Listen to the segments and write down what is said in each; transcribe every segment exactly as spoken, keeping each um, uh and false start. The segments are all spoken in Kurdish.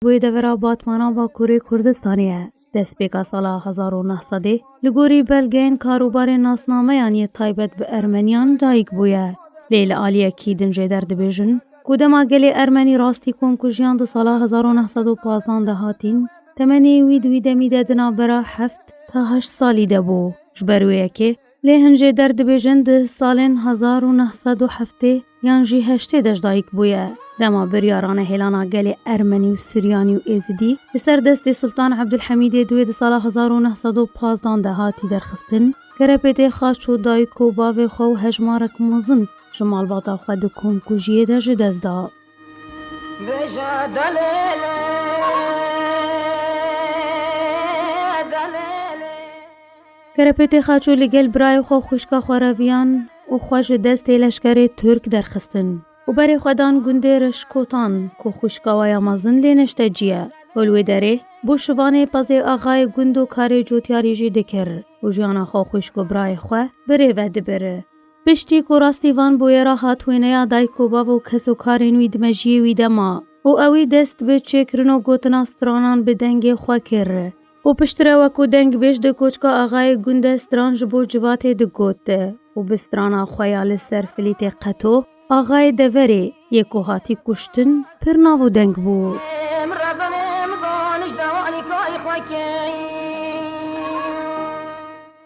bûyê devera Batmana Bakurê Kurdistanê ye. Destpêka sala hezar û neh sedê li gorî belgeyên karûbarên nasnameyan yê taybet bi ermeniyan dayik bûye. Lê li aliyekî din jê derdibêjin ku dema gelê ermenî rastî komkujiyan di sala hezar û neh sed û pazdan de hatîn, temenê wî di wî demî de di navbera heft ta heşt salî de bû. Ji ber wê yekê lê hin jê derdibêjin di salên hezar û neh sed û heftê yan jî heştê de ji dayik bûye. Dema biryara nehêlana gelê ermenî û suryanî û êzidî li ser destê Sultan Ebdulhemîdê duê di sala hezar û neh sed û pazdan de hatî derxistin, Kerepêtê Xaço dayik û bavê xwe û hejmarek mezin ji malbata xwe di komkujiyê de ji dest da. Vêja delêlê, delêlê. Kerepêtê Xaço li gel birayê xwe, xwişka xwe reviyan û xwe ji destê leşkerê Tirk derxistin û berê xwe dan gundê Reşkotan ku xwişka we ya mezin lê neştecî ye û li wê derê bo şivanê pezê axayê gund û karê cotyarî jî dikir û jiyana xwe xwişk û birayê xwe bi rê ve dibir. Piştî ku rastî van bûyera hat wêneya dayik û bav û kes û karên wî di mejiyê wî de ma û ewî dest bi çêkirin û gotina stranan bi dengê xwe kir û piştre wekû dengbêj di koçka axayê gund de stran ji bo civatê digot û bi strana xwe ya li ser filîtê qeto axayê deverê yê ku hatî kuştin pir nav û deng bû.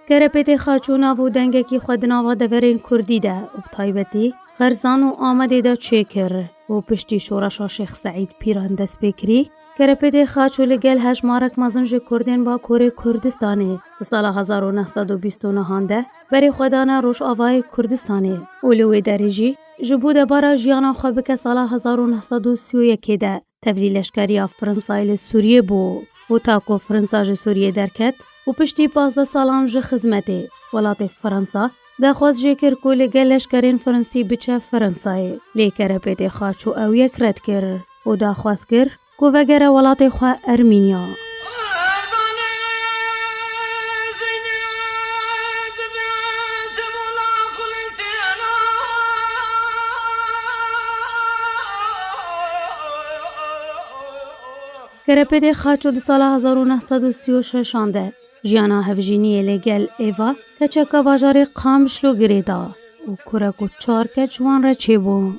Kerepêtê Xaço nav û dengekî xwe di nava deverên kurdî de û bi taybetî Xerzan û Amedê de çêkir û piştî şoreşa Şêx Seîd Pîran dest pê kirî, Kerepêtê Xaço li gel hejmarek mezin ji kurdên Bakurê Kurdistanê di sala hezar û neh sed û bîst û nehan de berê xwe dane Rojavayê Kurdistanê û li wê derê jî ji bo debara jiyana xwe bike sala hezar û neh sed û sî û yekê de tevlî leşkeriya Fransayê li Sûriyê bû û ta ku Fransa ji Sûriyê derket û piştî pazdeh salan ji xizmetê welatê Fransa daxwaz jê kir ku li gel leşkerên Fransî biçe Fransayê. Lê Kerepêtê Xaço ew yek red kir û daxwaz kir ku vegere welatê xwe Ermînya. Kerepêtê Xaço di sala hezar û neh sed û sî û şeşan de jiyana hevjîniyê li gel Êva, keçeka bajarê Qamişlo girê da û kurek û çar keç wan re çêbû.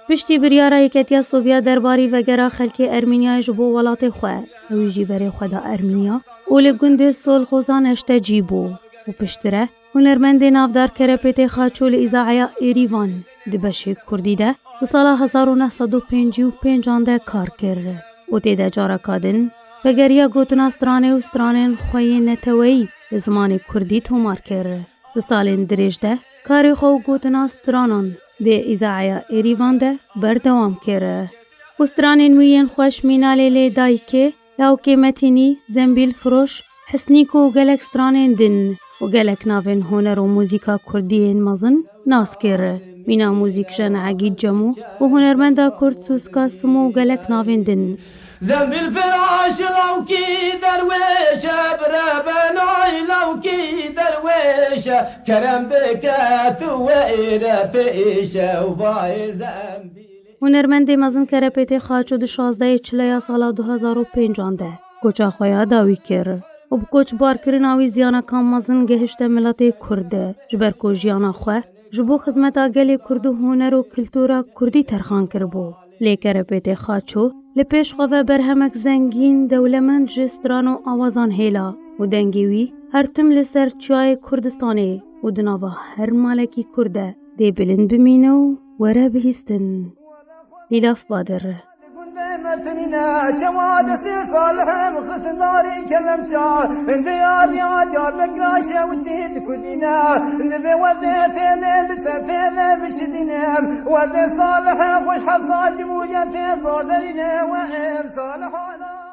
Piştî biryara Yeketiya Sovyet derbarî vegera xelkê Ermîniyayê ji bo welatê xwe, ewî jî berê xwe da Ermîniya û li gundê Solxoza neştecî bû û piştre hunermendê navdar Kerepêtê Xaço li îzaeya Êrîvan di beşê kurdî de di sala hezar û neh sed û pêncî û pêncan de kar kir û tê de careka din vegeriya gotina stranê û stranên xwe yê neteweyî bi zimanê kurdî tomar kir. Di salên dirêj de karê xwe û gotina stranan di îzaeya Êrîvan de berdewam kir û stranên wî yên xweş Mînalê Lê Dayikê, Lawkê Metînî, Zembîl Firoş, Hisnîko û gelek stranên din û gelek navên huner û muzîka kurdî yên mezin nas kir. Mîna muzîkjen Egîd Cemo û hunermenda kurd Suska Simo û gelek navên din. Zembîl Firoş lawkî derwêşe, bire benay lawkî derwêşe, kerem bike tu wêre pêşe û bayê zembîlê. Hunermendê mezin Kerepêtê Xaço di şazdehê Çileya sala du hezar û pêncan de koça xwe ya dawî kir û bi koçbarkirina wî ziyanekan mezin gehişte miletê Kurd, ji ber ku jiyana xwe ji bo xizmeta gelê Kurd û huner û kultura Kurdî terxan kiribû. Lê Kerepêtê Xaço li pêş xwe ve berhemek zengîn, dewlemend ji stran û awazan hêla û dengê wî her tim li ser çiyayê Kurdistanê û di nava her malekî Kurd de dê bilind bimîne û were bihîstin. Lîlaf Badir. Gundê me tinîne, çawa destê Salihê min xistin darê kelemça. Diyar ya Diyarbekira şewitî dikudîne. Divê wezê têlê li ser pêlê bişidîne. Wezê Salihê xweş hefza cumhuriyetê zor derîne. We em Salihana.